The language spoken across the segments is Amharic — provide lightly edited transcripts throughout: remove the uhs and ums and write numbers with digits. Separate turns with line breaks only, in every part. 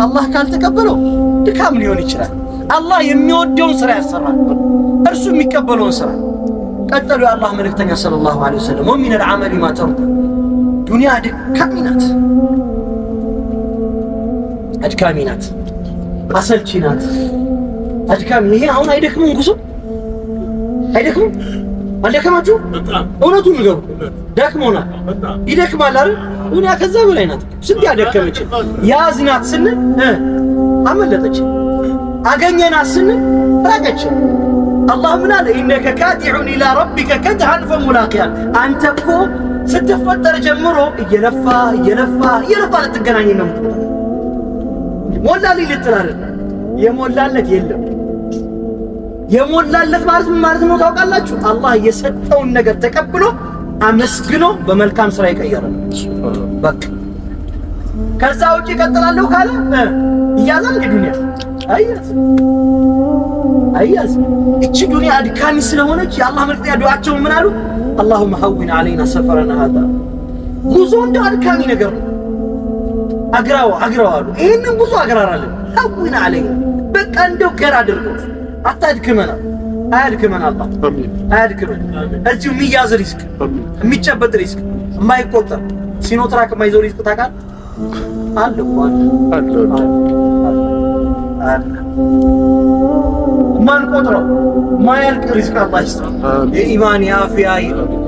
አላህ ካልተቀበለው ድካም ሊሆን ይችላል። አላህ የሚወደውን ስራ ያሰራል፣ እርሱ የሚቀበለውን ስራ። ቀጠሉ የአላህ መልእክተኛ صلى الله عليه وسلم ومن العمل ما ترضى። ዱንያ አድካሚ ናት፣ አድካሚ ናት፣ አሰልቺ ናት፣ አድካሚ። ይሄ አሁን አይደክምም? ጉዞ አይደክምም? አልደከማችሁ? እውነቱን ንገሩ። ደክሞናል። ይደክማል አይደል? ዱንያ ከዛ በላይ ናት። ስንት ያደከመች። ያዝናት ስንል አመለጠች፣ አገኘናት ስንል ራቀች። አላህ ምን አለ? إنك كادح إلى ربك كدحا فملاقيه። አንተ እኮ ስትፈጠር ጀምሮ እየለፋ እየለፋ እየለፋ ልትገናኝ ነው። ሞላልኝ ልትል አይደል? የሞላለት የለም። የሞላለት ማለት ምን ማለት ነው ታውቃላችሁ? አላህ የሰጠውን ነገር ተቀብሎ አመስግኖ በመልካም ስራ የቀየረ ነው። በቃ ከዛ ውጭ እቀጥላለሁ ካለ እያዛል። እንደ ዱንያ አያዝ አያዝ። እቺ ዱንያ አድካሚ ስለሆነች የአላህ መልእክተኛ ዱዓቸውን ምን አሉ? اللهم هون علينا سفرنا هذا። ጉዞ እንደ አድካሚ ነገር ነው። አግራው አግራው አሉ። ይህንን ጉዞ አግራራለን። هون علينا በቃ እንደው ገር አድርገው አታድክመና። አያድክመን፣ አላህ አያድክመን። እዚሁ የሚያዝ ሪዝቅ፣ የሚጨበጥ ሪዝቅ፣ የማይቆጠር ሲኖትራክ የማይዘው ሪዝቅ ታውቃለህ? አለ እኮ አለ አለ። ማንቆጥረው ማያልቅ ሪዝቅ አላህ ይስጠን። የኢማን፣ የአፍያ፣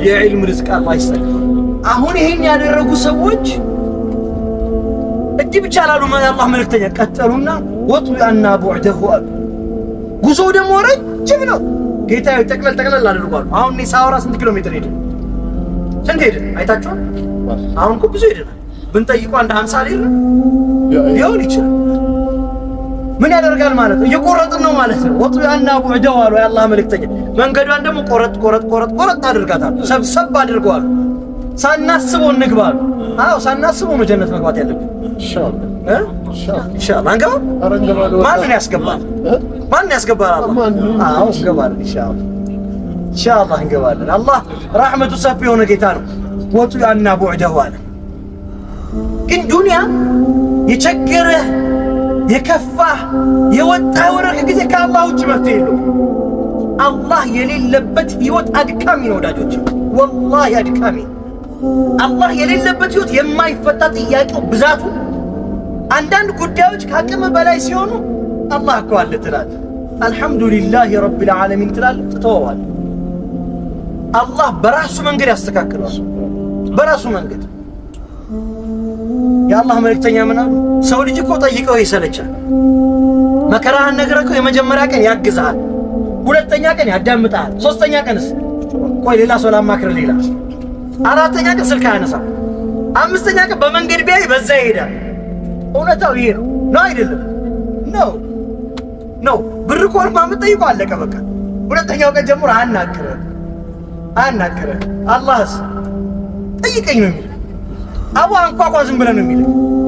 የዕልም ሪዝቅ አላህ ይስጠን። አሁን ይሄን ያደረጉ ሰዎች እጅ ብቻ ላሉ የአላህ መልእክተኛ ቀጠሉና واطو عنا بعده አሉ። ጉዞው ደግሞ ረጅም ነው። ጌታዬ ጠቅለል ጠቅለል አድርጓል። አሁን እኔ ሳወራ ስንት ኪሎ ሜትር ሄደ? ስንት ሄደ? አይታችኋል? አሁን እኮ ብዙ ሄደናል። ብንጠይቁ አንድ 50 ሊል ሊሆን ይችላል። ምን ያደርጋል ማለት ነው? እየቆረጥን ነው ማለት ነው። واطو عنا بعده አሉ የአላህ መልእክተኛ። መንገዷን ደግሞ ቆረጥ ቆረጥ ቆረጥ ቆረጥ አድርጋታል። ሰብሰብ አድርገዋል። ሳናስበው እንግባ አሉ። አዎ ሳናስበው ነው ጀነት መግባት ያለብን። ኢንሻአላህ አንገባም። ማንን ያስገባል? ማንን ያስገባል? አላህ። አዎ እንገባለን። ኢንሻአላህ ኢንሻአላህ እንገባለን። አላህ ራህመቱ ሰፊ የሆነ ጌታ ነው። واطو عنا بعده አለ። ግን ዱንያ የቸገረህ፣ የከፋህ፣ የወጣህ ወረድክ ጊዜ ከአላህ ውጭ መፍትሄ የለውም። አላህ የሌለበት ህይወት አድካሚ ነው ወዳጆች፣ ወላሂ አድካሚ። አላህ የሌለበት ህይወት የማይፈታ ጥያቄው ብዛቱ፣ አንዳንድ ጉዳዮች ከአቅም በላይ ሲሆኑ አላህ እኮ አለ ትላለህ። الحمد لله رب العالمين ትላለህ፣ ትተወዋለህ። አላህ በራሱ መንገድ ያስተካክለዋል። በራሱ መንገድ። የአላህ መልእክተኛ ምን አሉ? ሰው ልጅ እኮ ጠይቀው ይሰለቻል። መከራህን ነግረህ የመጀመሪያ ቀን ያግዝሃል፣ ሁለተኛ ቀን ያዳምጣል፣ ሶስተኛ ቀንስ ቆይ ሌላ ሰው ላማክር ሌላ፣ አራተኛ ቀን ስልክ አያነሳም፣ አምስተኛ ቀን በመንገድ ቢያይ በዛ ይሄዳል። እውነታው ይሄ ነው ነው አይደለም? ነው ነው። ብር ከሆነማ የምትጠይቀው አለቀ በቃ። ሁለተኛው ቀን ጀምሮ አያናግርህም አያናግርህም። አላህስ ጠይቀኝ ነው የሚልህ። አቡ አንኳኳ ዝም ብለህ ነው የሚልህ።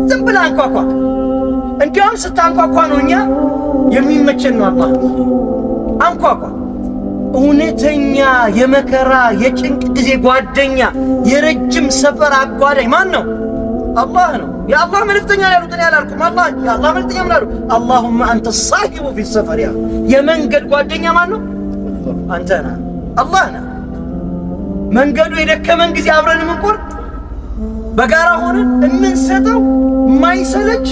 ዝም ብለህ አንኳኳ። እንዲያውም ስታንኳኳ ነው እኛ የሚመቸን ነው። አላህ አንኳኳ። እውነተኛ የመከራ የጭንቅ ጊዜ ጓደኛ፣ የረጅም ሰፈር አጓዳኝ ማን ነው? አላህ ነው። የአላህ መልእክተኛ ያሉት እኔ አላልኩም። አላህ የአላህ መልእክተኛ ምን አሉ? اللهم أنت الصاحب في السفر። ያ የመንገድ ጓደኛ ማን ነው? አንተ ነህ፣ አላህ ነህ። መንገዱ የደከመን ጊዜ አብረን የምንቆርጥ፣ በጋራ ሆነን የምንሰጠው፣ የማይሰለች፣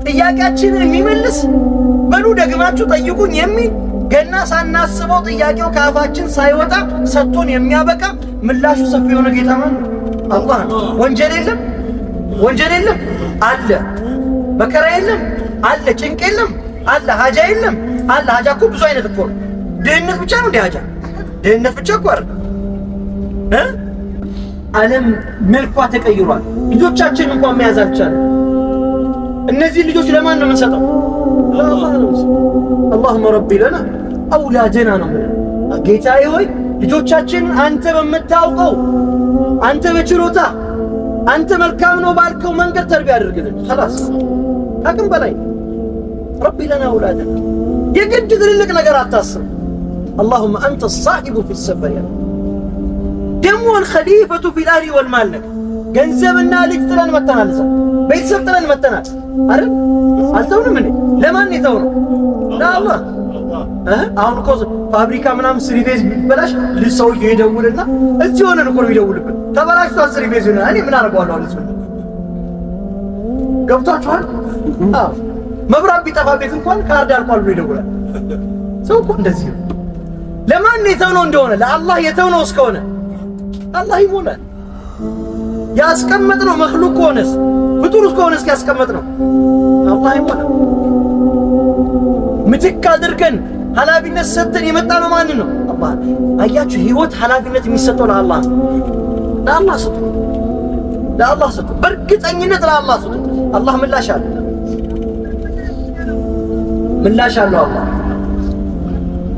ጥያቄያችንን የሚመልስ፣ በሉ ደግማችሁ ጠይቁኝ የሚል፣ ገና ሳናስበው ጥያቄው ከአፋችን ሳይወጣ ሰጥቶን የሚያበቃ ምላሹ ሰፊ የሆነ ጌታ ማን ነው? አላህ ነው። ወንጀል የለም፣ ወንጀል የለም አለ። መከራ የለም አለ። ጭንቅ የለም አለ። ሀጃ የለም አለ። ሀጃ እኮ ብዙ አይነት እኮ ነው። ድህነት ብቻ ነው እንዴ ሀጃ? ድህነት ብቻ እኮ አይደል እ ዓለም መልኳ ተቀይሯል። ልጆቻችን እንኳን መያዝ አልቻለም። እነዚህ ልጆች ለማን ነው የምንሰጠው? ለአላህ ነው። اللهم رب لنا أولادنا ነው የምንለው። ጌታዬ ሆይ ልጆቻችንን አንተ በምታውቀው፣ አንተ በችሎታ፣ አንተ መልካም ነው ባልከው መንገድ ተርቢያ አድርግልን። خلاص አቅም በላይ رب لنا أولادنا። የግድ ትልልቅ ነገር አታስብ። اللهم أنت الصاحب في السفر ደግሞ الخليفة في الأهل والمال። ነገር ገንዘብና ልጅ ጥለን መተናል። እዛ ቤተሰብ ጥለን መተናል አይደል? አልተውንም እንዴ? ለማን የተውነው? ለአላህ። አሁን እኮ ፋብሪካ ምናምን three phase ቢበላሽ ሰውዬው ይደውልና እዚህ ሆነን እኮ ነው የሚደውልብን። ተበላሽቷል three phase ይሆናል። እኔ ምን አደርገዋለሁ? አሁን እዚህ ገብቷችኋል? አዎ፣ መብራት ቢጠፋ ቤት እንኳን ካርድ አልቋል ብሎ ይደውላል። ሰው እኮ እንደዚህ ነው። ለማን የተውነው እንደሆነ፣ ለአላህ የተውነው እስከሆነ አላህ ይሞላል። ያስቀመጥነው መክሉቅ ከሆነስ፣ ፍጡር እስከሆነስ ያስቀመጥነው አላህ ይሞላል። ምትክ አድርገን ኃላፊነት ሰጥተን የመጣ ነው ማንን ነው? አላህ። አያችሁ፣ ህይወት ኃላፊነት የሚሰጠው ለአላህ ነው። ለአላህ ስጡ፣ ለአላህ ስጡ፣ በእርግጠኝነት ለአላህ ስጡ። አላህ ምላሽ አለ፣ ምላሽ አለው አላህ።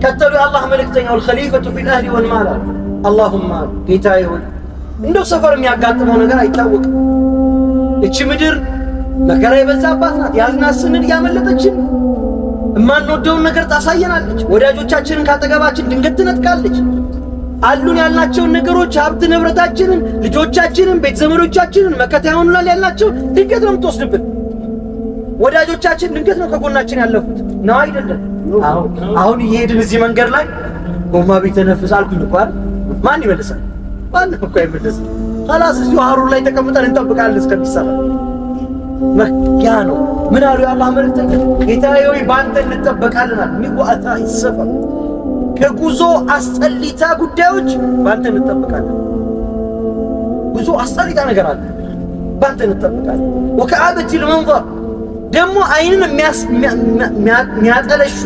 ቀጠሉ የአላህ መልእክተኛው الخليفة في الأهل والمال አሉ። اللهم አሉ፣ ጌታዬ ሆይ፣ እንደው ሰፈር የሚያጋጥመው ነገር አይታወቅም። እቺ ምድር መከራ የበዛባት ናት። ያዝናት ስንል እያመለጠችን የማንወደውን ነገር ታሳየናለች። ወዳጆቻችንን ካጠገባችን ድንገት ትነጥቃለች። አሉን ያልናቸውን ነገሮች፣ ሀብት ንብረታችንን፣ ልጆቻችንን፣ ቤት ዘመዶቻችንን፣ መከታ ይሆኑናል ያልናቸውን ድንገት ነው የምትወስድብን። ወዳጆቻችን ድንገት ነው ከጎናችን ያለፉት፣ ነው አይደለም? አሁን እየሄድን እዚህ መንገድ ላይ ጎማ ቢተነፍስ አልኩኝ እኮ አይደል? ማን ይመልሳል? ማንም እኮ አይመልስም። خلاص እዚሁ ሀሩር ላይ ተቀምጠን እንጠብቃለን እስከሚሰራ። ያ ነው። ምን አሉ የአላህ መልእክተኛ? ጌታዬ ሆይ፣ በአንተ እንጠበቃለን አሉ። من وعثاء السفر፣ ከጉዞ አስጠሊታ ጉዳዮች በአንተ እንጠበቃለን። ጉዞ አስጠሊታ ነገር አለ፣ በአንተ እንጠበቃለን። وكآبة المنظر፣ ደግሞ አይንን የሚያጠለሹ፣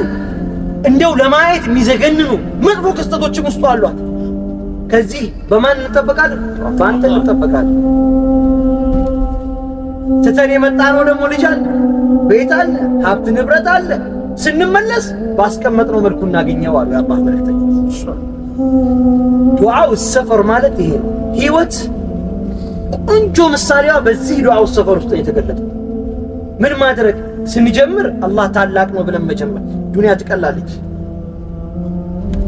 እንደው ለማየት የሚዘገንኑ መጥፎ ክስተቶችም ውስጡ አሏት። ከዚህ በማን እንጠበቃለን? በአንተ እንጠበቃለን። ትተን የመጣ ነው ደግሞ ልጅ አለ፣ ቤት አለ፣ ሀብት ንብረት አለ። ስንመለስ ባስቀመጥነው መልኩ እናገኘው አሉ የአላህ መልእክተኛ። ዱዓው ሰፈር ማለት ይሄ ነው። ህይወት ቆንጆ ምሳሌዋ በዚህ ዱዓው ሰፈር ውስጥ የተገለጠ። ምን ማድረግ ስንጀምር አላህ ታላቅ ነው ብለን መጀመር፣ ዱንያ ትቀላለች።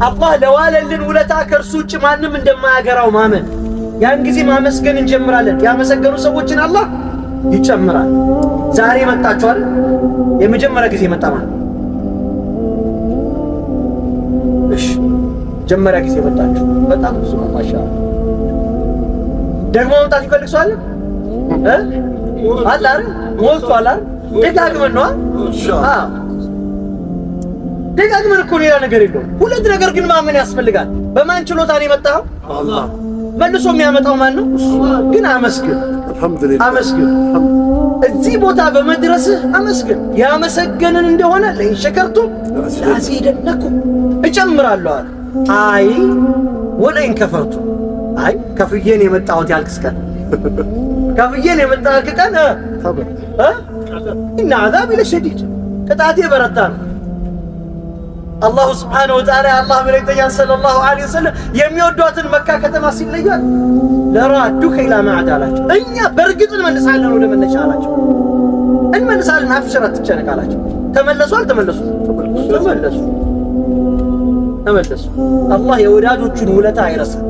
አላህ ለዋለልን ውለታ ከእርሱ ውጭ ማንም እንደማያገራው ማመን፣ ያን ጊዜ ማመስገን እንጀምራለን። ያመሰገኑ ሰዎችን አላህ ይጨምራል። ዛሬ መጣችኋል። የመጀመሪያ ጊዜ መጣ ማለት፣ እሺ፣ መጀመሪያ ጊዜ መጣችሁ። በጣም ብዙ ነው። ማሻአላህ። ደግሞ መምጣት ይፈልግ ሰው አለ እ አለ አይደል? ሞልቷል አይደል? ደጋግመን ነው። አዎ፣ ደጋግመን እኮ፣ ሌላ ነገር የለውም። ሁለት ነገር ግን ማመን ያስፈልጋል። በማን ችሎታ ነው የመጣኸው? መልሶ የሚያመጣው ማን ነው? ግን አመስግን፣ አመስግን። እዚህ ቦታ በመድረስህ አመስግን። ያመሰገንን እንደሆነ لئن شكرتم لأزيدنكم፣ እጨምራለሁ አለ። አይ ولئن كفرتم፣ አይ ከፍዬን የመጣሁት ያልክስ ቀን፣ ከፍዬን የመጣሁት ቀን إن عذابي لشديد፣ ቅጣቴ በረታ ነው። الله سبحانه وتعالى የአላህ መልእክተኛ صلى الله عليه وسلم የሚወዷትን መካ ከተማ ሲለዩት لرادوك إلى معاد አላቸው። እኛ በእርግጥ እንመልሳለን ወደ መነሻ አላቸው። እንመልሳለን፣ አብሽር አትጨነቅ አላቸው። ተመለሱ አልተመለሱ? ተመለሱ፣ ተመለሱ። አላህ የወዳጆቹን ውለታ አይረሳም።